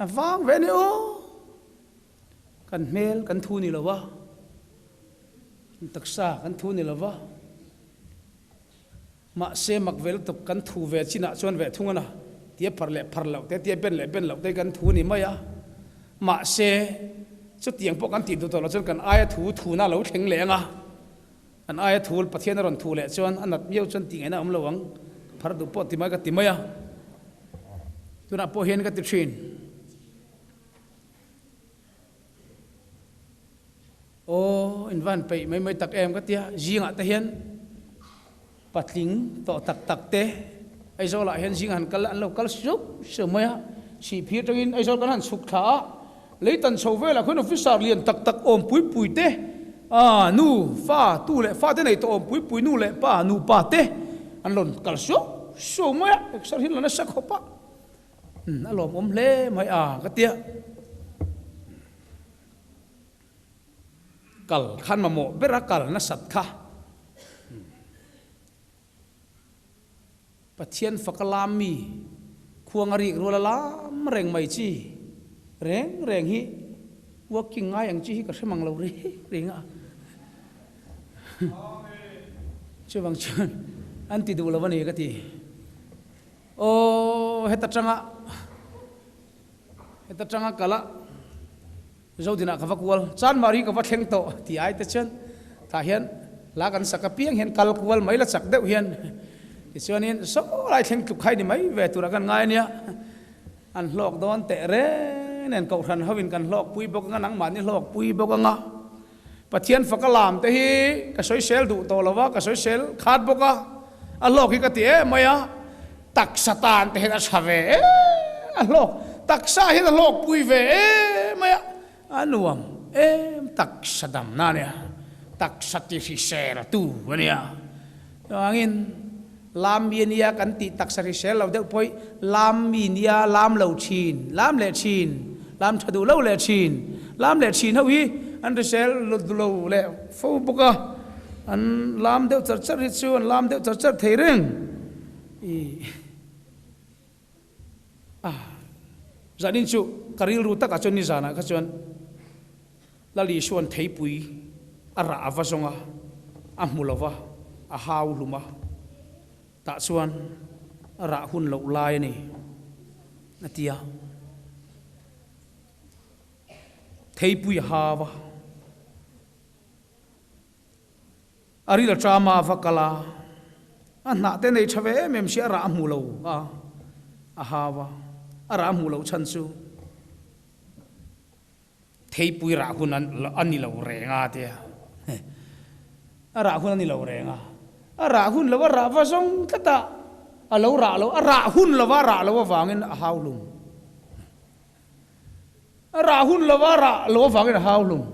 a vang ve a ni aw, kan hmel kan thu ni lo va, taksa kan thu ni lo va. Mahse mak ve lutuk kan thu ve chinah chuan ve thung a na, tia phar leh phar loh te, tia ben leh ben loh te kan thu a ni mai a. Mahse chutiang pawh kan tih duh tawh loh chuan kan aia thu thuna lo thleng leh ang a, kan aia thu Pathian a rawn thu leh chuan a nat miau chuan tih ngaihna a awm lo ang, ka phar duh pawh ti mai ka ti mai a. Tunah pawh hian ka ti thin. Aw, in van peih mai mai tak em ka tia, zingah te hian patling tawh tak tak te Aizawlah hian zingah han kal an lo kal sup sup mai a, sihphir tangin Aizawl kan han chhuk thla a, lei tan chho velah khuan officer lian tak tak awm pui pui te, ah nu, fa, tu leh fa te nei tawh awm pui pui nu leh pa, nupa te an rawn kal sup sup mai a, exer hi an la nasa khawp a, a lawmawm hle mai a ka tia. Kal khan mamawh ber a kal nasat kha. Pathian faka lam mi khuang a rik rual a lam reng mai chi reng reng hi working ngai ang chi hi ka hre mang lo reng reng a. Chuvang chuan an ti duh lo a ni ka ti. Aw heta tanga Heta tanga kal a, Zodinah ka va kual, Chanmari ka va thleng tawh tih ai te chuan tah hian hla kan sak apiang hian kal kual mai la chak deuh hian tichuanin saw lai thleng tluk khai ni mai ve turah kan ngai ania. An hlawk dawn teh reng nen Kohhran hoin kan hlawk pui bawk anga nangmahni hlawk pui bawk anga Pathian faka lam te hi ka sawisel duh tawh lo va, ka sawisel khat bawk a, a hlawk hi ka ti em mai a. Taksa tan te hian a tha ve em a hlawk taksa hian a hlawk pui ve em mai a, a nuam em taksa damna a nia, taksa ti hrisel tu a nia. Chuvangin lam mi ania kan tih taksa hrisel lo deuh pawh hi lam mi nia lam lo thin, lam leh thin, lam tha duh lo leh thin, lam leh thin ho hi an hrisel lo leh fo bawk a, an lam deuh char char hi chu an lam deuh char char thei reng. I a zanin chu ka rilru takah chuan nizanah kha chuan Lal Isua'n theipui a rah a va zawng a, a hmu lo va, a hau hlum a, tah chuan a rah hun loh lai a ni a ti a. Theipui a hau a. A ril a ṭam a, a va kal a, a hnah te nei ṭha ve em em si a rah a hmu lo a, a hau a, a rah a hmuh loh chhan chu theipui rah hun a ni lo reng a tia, a rah hun a ni lo reng a, a rah hun lo a rah va zawng tlat a, a lo rah lo, a rah hun lova a rah loh avangin a hau hlum. A rah hun lova a rah loh avangin a hau hlum.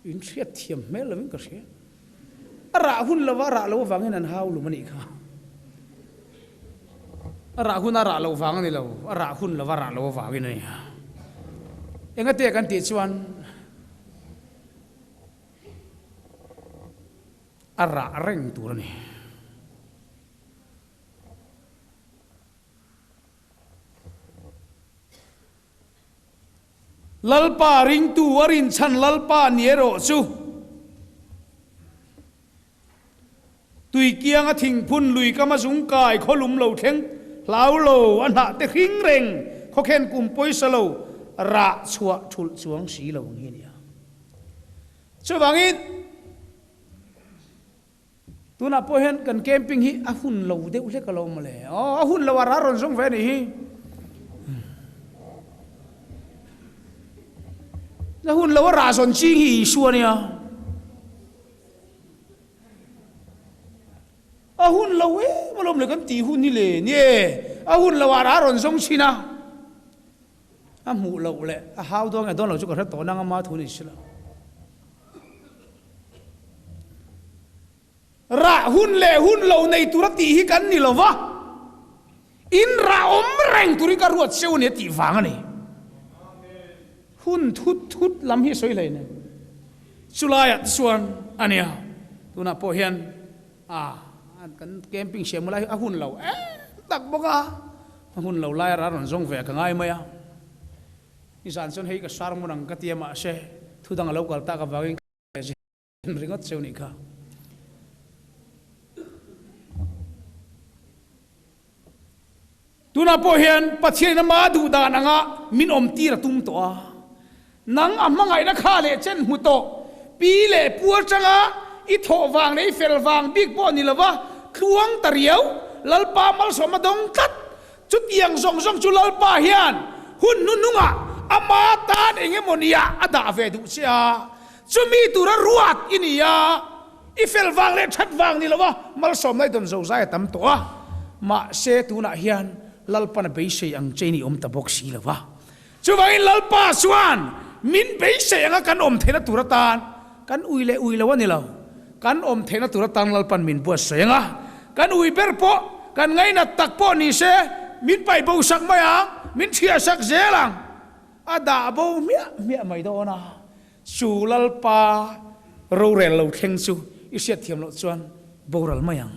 In hriat thiam hmel lovin ka hria. A rah hun lova a rah loh avangin an hau lum a nih kha. A rah hun a rah loh vang a ni lo, a rah hun lova a rah loh avangin a ni. Engate kan tih chuan a rah reng tur a ni. Lalpa ringtu a rinchhan Lalpa ni erawh chu Tuikianga thingphun lui kama zungkai khawlum lo thleng hlau lo a hnah te hring reng khawkhen kum pawisa lo rah chhuah thulh chuang si lo ang hi a ni a. Chuvangin. Tunah pawh hian kan camping hi a hun lo deuh hlek a lo mawle. Aw, a hun lo a ral rawn zawng ve a nih hi. A hun lo a rah zawn ching hi Isua nia. A hun lo em alawm le kan tih hun hi le nie a hun lo ah rah a rawn zawng chhin a. A hmuh loh leh a hau dawn nge dawn lo chu ka hre tawh nang ama thu ni si lo. Rah hun leh hun lo nei tura tih hi kan ni lo va, in rah awm reng turin ka ruat seuh a ni a tih vang a ni. Hun thut thut lam hi a sawi hlei nen. Chulaiah te chuan a nia, tunah pawh hian a kan camping siam lai hi a hun lo em tak bawk a, a hun lo lai a rawn zawng ve ka ngai mai a. Nizan chuan hei ka sermon ang ka ti a mahse thudang a lo kal tak avangin ka Ringawt cheu nih kha. Tunah pawh hian Pathianin ama duh dan anga min awm tir a tum tawh a. Nang a hmangaihna kha leh chen hmu tawh, pi leh pu atanga i thawh vang leh i fel vang bik pawh ni lova tluang ta riau, Lalpa malsawm a dawng tlat. Chutiang zawng zawng chu Lalpa hian hun hnuhnungah ama tan eng emaw nia a dah ve duh che a. Chumi tura ruat i ni a, i fel vang leh that vang ni lova malsawmna i dawn zo zai a tam tawh a, mahse tunah hian Lalpan a beisei ang che in i awm ta bawk si lo va. Chuvangin Lalpa chuan min beisei anga kan awm theihna tur atan kan ui leh ui lo a ni lo, kan awm theihna tur atan Lalpan min buatsawi ang a, kan ui ber pawh kan ngainat tak pawh ni se min paih bo sak mai ang, min thiah sak zel ang. A dah bo hmiah hmiah mai dawn a, chu Lalpa rorel lo thleng chu i hriatthiam loh chuan boral mai ang.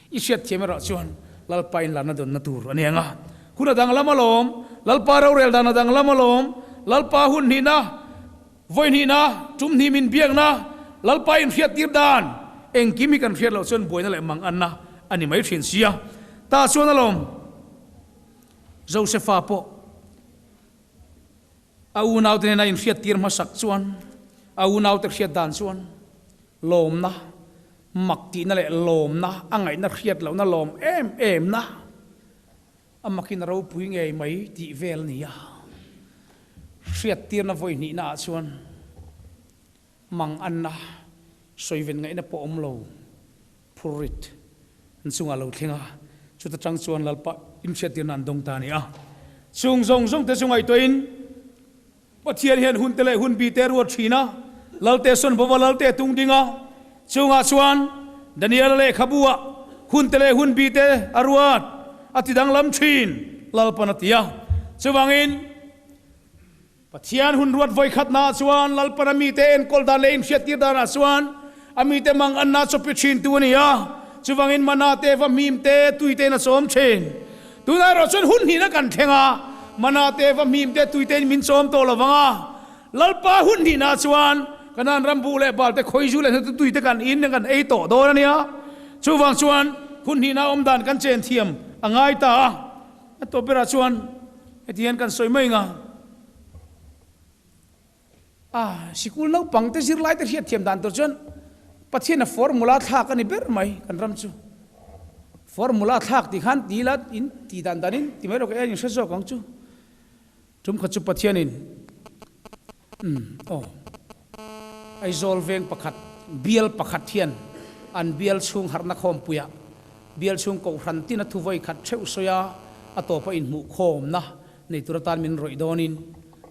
I hriatthiam erawh chuan Lalpa inlarna dawnna tur a ni ang a. Hun a danglam alawm, Lalpa rorel dan a danglam alawm, Lalpa hun hnihna, vawi hnihna, tum hnih min biakna, Lalpa inhriattir dan, engkim hi kan hriat loh chuan buaina leh manganna a ni mai thin sia. Tah chuan alawm, Josefa pawh A unaute nena inhriattir hmasak chuan a unaute hriat dan chuan lawmna, mak tihna leh lawmna, a ngaihna hriat lohna lawm em emna a makin a ropui ngei mai tih vel a ni a. Hriattirna vawi hnihnaah chuan mang anna sawiven ngaihna pawh awm lo phurrit an chungah lo thleng a, chuta tang chuan Lalpa inhriattirna an dawng ta a ni a. Chung zawng zawng te chu ngaihtuahin Pathian hian hun te leh hun bi te a ruat thin a, Lalte sawn bova Lalte a tung ding a, chungah chuan Daniela lehkhabu ah hun te leh hun bi te a ruat a ti danglam thin Lalpan a ti a. Chuvangin. Pathian hun ruat vawikhatnaah chuan Lalpan a mite enkawl dan leh inhriattir danah chuan a mite mang anna chawpi thintu a ni a, chuvangin mana te, vahmim te, tui tein a chawm thin. Tunah erawh chuan hun hnihna kan thleng a, mana te, vahmim te, tui tein min chawm tawh lo vang a. Lalpa hun hnihnaah chuan Kanaan ram buh leh bal te, khawizu leh hnute tui te kan in kan ei tawh dawn a nia. Chuvang chuan hun hnihna awm dan kan chen thiam a ngai ta a. A tawp berah chuan heti hian kan sawi mai ang a, a sikul naupang te zirlai te hriatthiam dan tur chuan Pathian a formula thlak a ni ber mai kan ram chu. Formula thlak tih khan ti ila in tih dan danin ti mai rawh ka en in hre zawk ang chu. Tum khat chu Pathianin umm aw Aizawl veng pakhat bial pakhat hian an bial chhung harhna khawmpuiah bial chhung kohhran tina thu vawi khat theuh sawi a, a tawpa inhmuh khawmna nei tur atan min rawih dawnin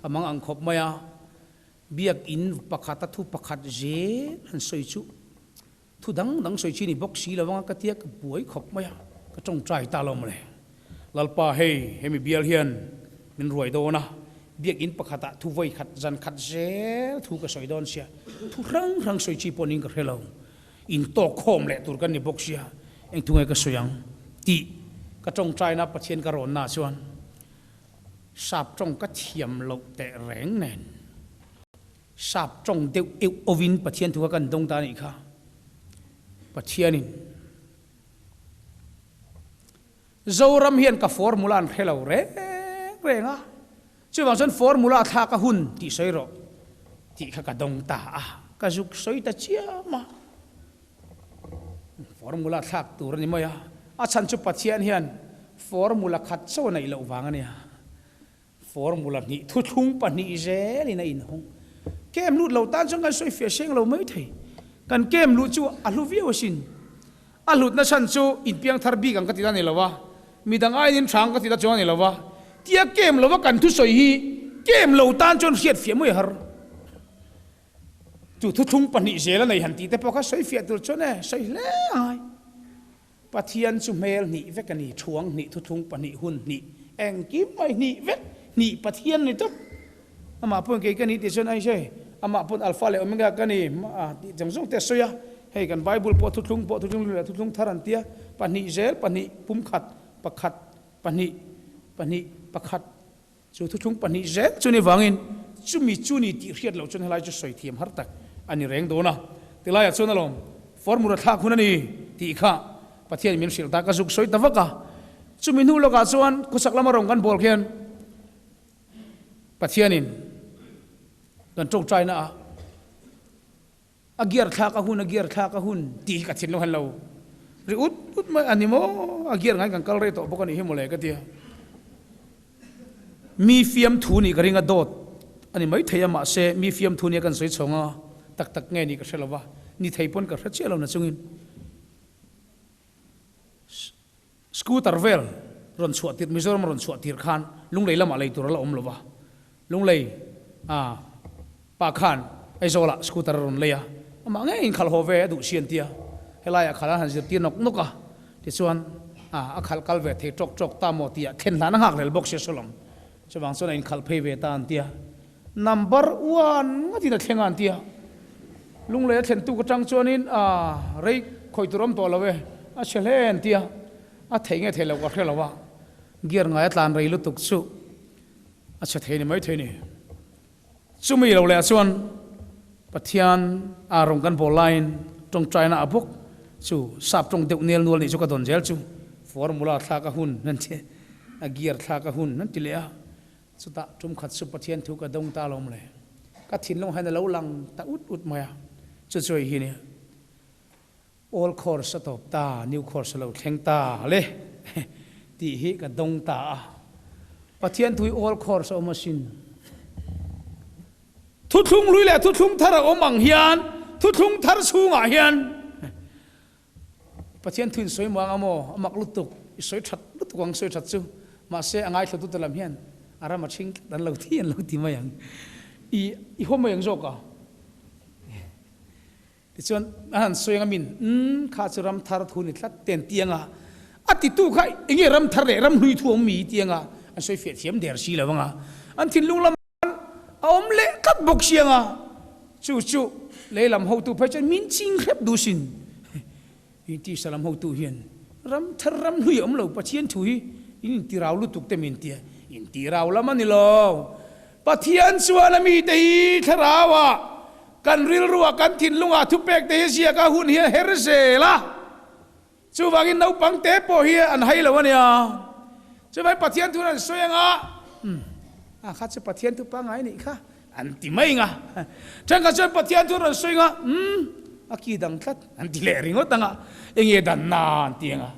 a mang ang khawp mai a, biakin pakhata thu pakhat zel han sawi chu Thu dang dang sawi chi ni bawk si lo anga ka tia ka buai khawp mai a, ka tawngtai ta lo mawle. Lalpa hei, hemi bial hian min ruai dawn a, biakinn pakhatah thu vawi khat zan khat zel thu ka sawi dawn sia, thu hrang hrang sawi chi pawh niin ka hre lo, in tawk khawm leh tur kan ni bawk sia, eng thu nge ka sawi ang tih ka tawngtaina Pathian ka rawnna chuan sap tawng ka thiam loh teh reng nen. Sap tawng deuh euh awin Pathian thu kha kan dawng ta a nih kha. Pathianin Zoram hian ka formula an hre lo reng reng a, chuvang chuan formula thlak a hun tih sawi rawh tih kha ka dawng ta a, ka zuk sawi ta chiam a. Formula thlak tur a ni mai a, a chhan chu Pathian hian formula khat chaw a neih loh vang a nia. Formula hnih thuthlung pahnih zelin a inhawng. Camp lut lo tan chuan kan sawi fiah seng lo mai thei. Kan camp luh chu a hlu viau asin. A hlutna chhan chu inpiang thar bik ang ka ti ta ni lo a, midang aiin hrang ka ti ta chuang a ni lo a, tia camp lova kan thusawi hi camp lo tan chuan hriat fiah mai a har. Chu thuthlung pahnih zel a nei han tih te pawh kha sawi fiah tur chuan e, sawi hle a ngai. Pathian chu hmel hnih vek a ni, thuang hnih, thuthlung pahnih, hun hnih, engkim mai hnih vek, hnih Pathian a ni tawp. Amah pawhin kei ka ni tih chuan ai hre, amah pawn Alpha leh Omega ka ni tih zawng zawng te a sawi a. Hei kan Bible pawh thuthlung pawh thuthlung hlui leh thuthlung thar an tia, pahnih zel, pahnih, pumkhat, pakhat, pahnih, pahnih, pakhat. Chu thuthlung pahnih zel chu ni vangin chumi chu ni tih hriat loh chuan helai chu sawi thiam har tak a ni reng dawn a. Tilaiah chuan alawm formula thlak hun a ni tih kha Pathian min hrilh ta ka zuk sawi ta vak a. Chumi hnu lawkah chuan khawchhak lama rawn kan bawl khian Pathianin kan tawngtaina ah A gear thlak a hun, a gear thlak a hun tih hi ka thinlung hian lo ri ut ut mai a ni maw? A gear ngaiin kan kal rei tawh bawk a nih hi mawle ka ti a. Mi fiamthu nih ka ring a dawt a ni maithei a mahse mi fiamthu nia kan sawi chhawng a tak tak nge nih ka hre lo va, ni thei pawn ka hre chiah lo na chungin. Scooter vel rawn chhuah tir, Mizoram rawn chhuah tir khan Lunglei lamah lei tur a la awm lo va, Lunglei ah pa khan Aizawlah scooter a rawn lei a, amah ngeiin khalh haw ve a duh si an tia, helaiah khalh an han zirtir nawk nawk a, tichuan ah a khalh kal ve thei tawk tawk ta maw tih ah thlen hlan a nghak hlel bawk sia Solom chuvang chuan a inkhalh phei ve ta an tia, number one ngatin a thleng a an tia. Lunglei a thlen tuk atang chuanin ah rei khawih tur awm tawh lo e, a chhe hle an tia, a theih nge theih loh ka hre lo a, gear ngai a tlan rei lutuk chu a chhe thei ni mai thei ni. Chumi lo leh chuan Pathian ah rawn kan bawl laiin tawngtaina a bawk chu sap tawng deuh nel nual nih chu ka dawn zel chu formula thlak a hun an ti a, gear thlak a hun an ti leh a. Chutah tumkhat chu Pathian thu ka dawng ta lo mawle. Ka thinlung hian a lo lang ta ut ut mai a. Chu chu hei hi nia. Old course a tawp ta, new course a lo thleng ta le tih hi ka dawng ta a. Pathian thu hi old course a awm asin. Thuthlung hlui leh thuthlung thar a awm ang hian thuthlung thar chhungah hian Pathian thu in sawi muang a maw? A mak lutuk, i sawi that lutuk ang sawi that chu. Mahse a ngaithla tute lam hian a ram a chhing tlat an lo thi an lo ti mai ang. I i haw mai ang zawk a. Tichuan a han sawi ang a min, umm kha chu ram thar thu ni tlat te an ti ang a. A titu kha enge ram thar leh ram hlui thu awm mi ti ang a, an sawi fiah thiam der si lo ang a. An thinlung lam A awm leh tlat bawk si anga, chu chu lei lam hotu phei chuan min ching hrep duh sin. I tisa lam hotu hian ram thar ram hlui a awm lo, Pathian thu hi in intirau lutuk te min tia, intirau lam a ni lo. Pathian chuan a mite hi thlarauah, kan rilruah, kan thinlungah thupek te hi ziak a hun hi a her zel a. Chuvangin naupang te pawh hi an hai lo a nia. Chuvangin Pathian thu an sawi anga, Umm, a kha chu Pathian thu pangngai nih kha, an ti mai anga. Thenkhat chuan Pathian thu an sawi anga, Umm, a ki dang tlat, an ti leh ringawt anga. Enge danna an ti anga,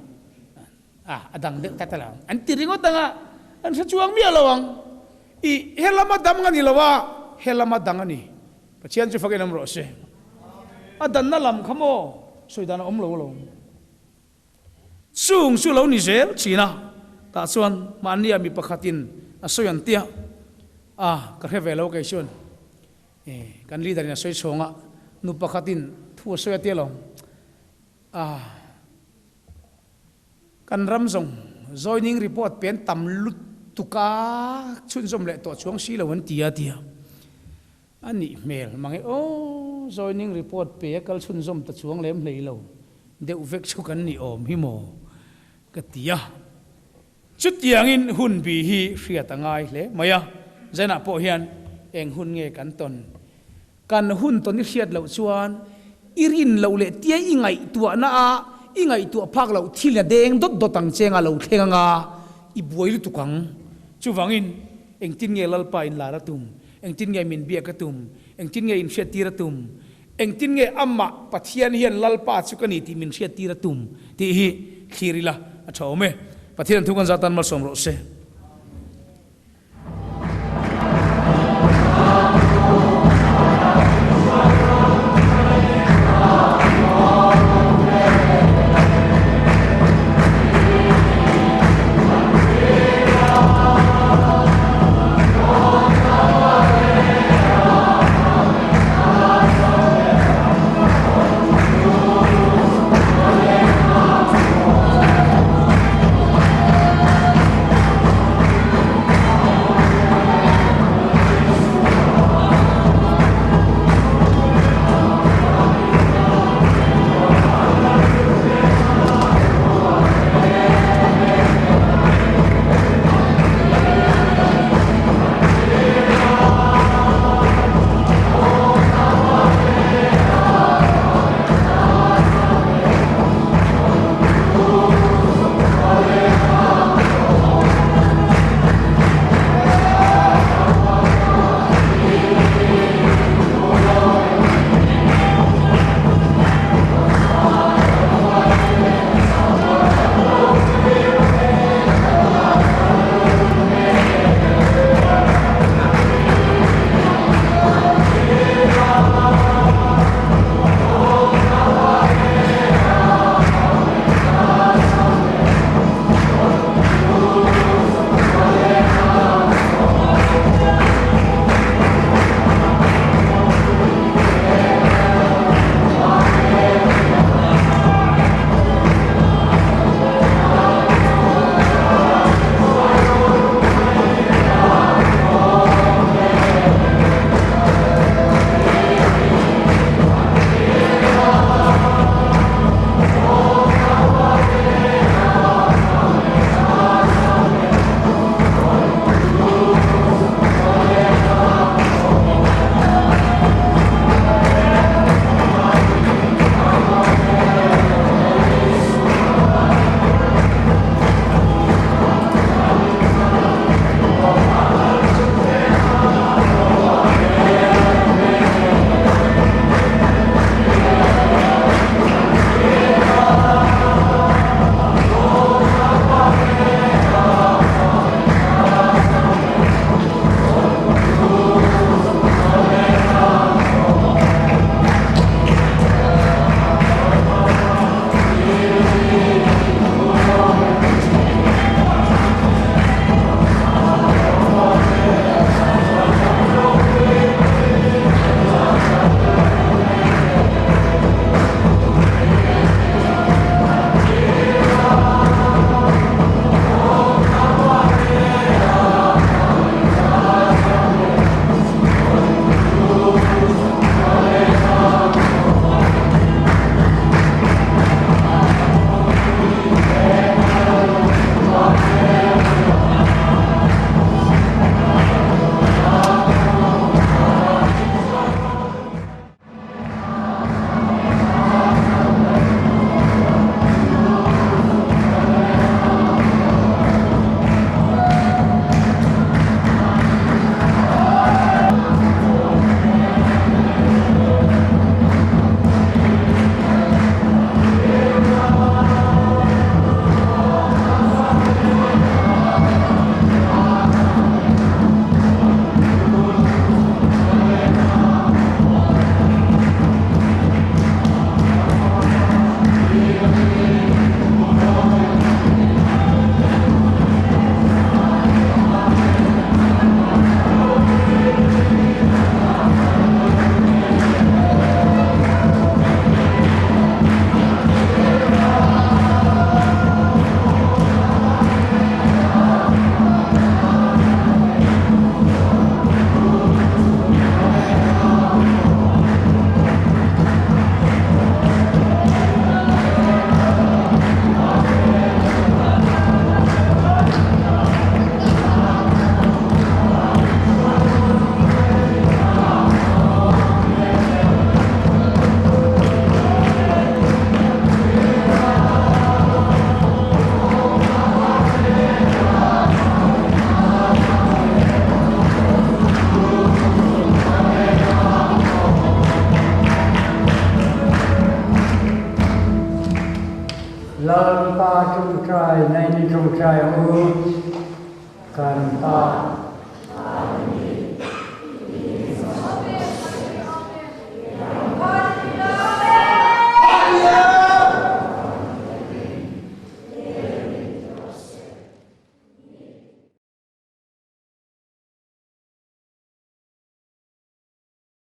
a, a dang deuh tlat alawm, an ti ringawt anga, an hre chuang miah lo ang. Ih, he lama dang a ni lo a, he lama dang a ni. Pathian chu fakin awm rawh se. A danna lam kha maw sawi dan a awm lo alawm. Chung chu lo ni zel thin a, tah chuan mahnia mi pakhatin a sawi an tia, a ka hre ve lo kei chuan e kan leader in a sawi chhawng a, nu pakhatin thu a sawi a tia lo a. Kan ram zawng joining report pen tam lutuk a chhunzawm leh tawh chuang si lo an ti a tia a nih hmel mange aw joining report pe a kal chhunzawm ta chuang lem hlei lo deuh vek chu kan nih awm hi maw ka ti a. Chutiangin hun bi hi hriat a ngai hle mai a, Zainah pawh hian eng hun nge kan tawn Kan hun tawn i hriat loh chuan i rin loh leh tia i ngaihtuahna a i ngaihtuah phak loh thil a deng dawt dawt ang che anga lo thleng anga i buai lutuk ang. Chuvangin engtin nge Lalpa in lar a tum? Engtin nge min biak a tum? Engtin nge in hriattir a tum? Engtin nge amah Pathian hian Lalpa chu ka ni tih min hriattir a tum tih hi thlir ila a tha awm e. Pathian thu kan zah tan malsawm rawh se.